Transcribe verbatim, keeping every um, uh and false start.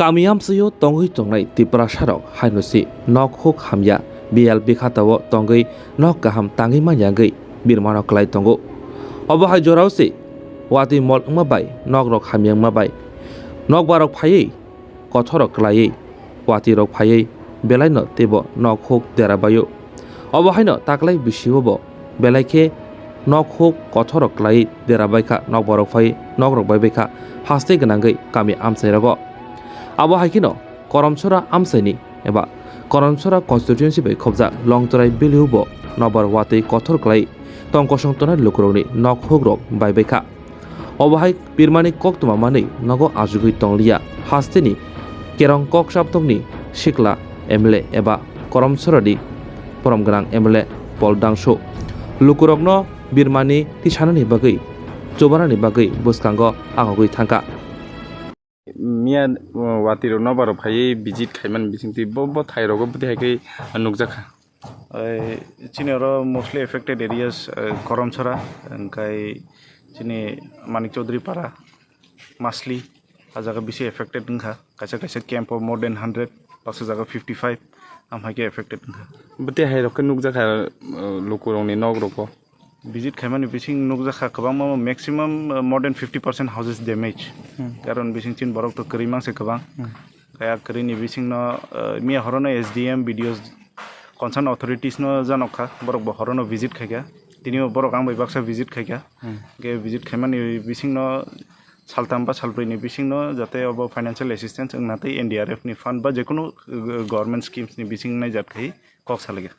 Kami amchaio tongwi tongnai Tiprasarok haino se nok huk hamya, biyal bikhatao tongwi nok kaham tangwi manya wngwi birmano klai tongo. Obo hai jorao se watwi mol wngma bai, nokrok hamya wngma bai, nokbarok phaiwi kothorrok klaiwi, watwirok phaiwi belaino teibo nok huk dera baio. Obo haino taklai bisingo bo belai khe nok huk kothorrok klaiwi dera baikha, nokbarok phaiwi nokrok bai baikha haste gwnangwi kami amchairogo. Abo hai kheno Koromsora amchaini eba Koromsora constituency bai khobjak Longtrai valley-o bo nokbar watwi kothor klai tong kosong tongnai lukurokni nok hukrok bai baikha. Obo hai pirmani koktwma manwi nogo achugwi tongliya hasteni Kerong Kok Chaptokni sikla M L A eba Koromsorani borom gwnang M L A Paul Dangso. Lukurokno birmani tisanani bagwi, chubanani bagwi bwskango agogwi thangkha. Miya, uh, watwi rok nobar rok phaiwi visit khaimani bisingtwi bo, bo thai rogo bwtwi hai khe nukjakha. Ai, chini oro mostly affected areas, uh, Koromsora, hwnkhe chini Manik Chaudhary Para, Masli, a jaga bisi affected wngkha. Kaisa kaisa camp o more than hundred, baksa jaga fifty five, am hai khe affected wngkha. Bwtwi hai rok khe nukjakha, uh, lukurokni nok rogo. Visit khaimani bising nukjakha kwbangma, maximum, uh, more than fifty percent houses damage. Hmm. Karon bising chin borok to kwrwi mangse kwbang. Hmm. Kaya kwrwini bisingno, uh, miya horono S D M, B D Os, concerned authorities no janokha, borok bo horono visit khaikha. Tini bo borok ang bai baksa visit khaikha. Hmm. Ke visit khaimani bisingno saltam ba salbrwini bisingno jate obo financial assistance wngna tei N D R F ni fund ba jekunu, uh, government schemes ni bising naijak khai kok salaikha.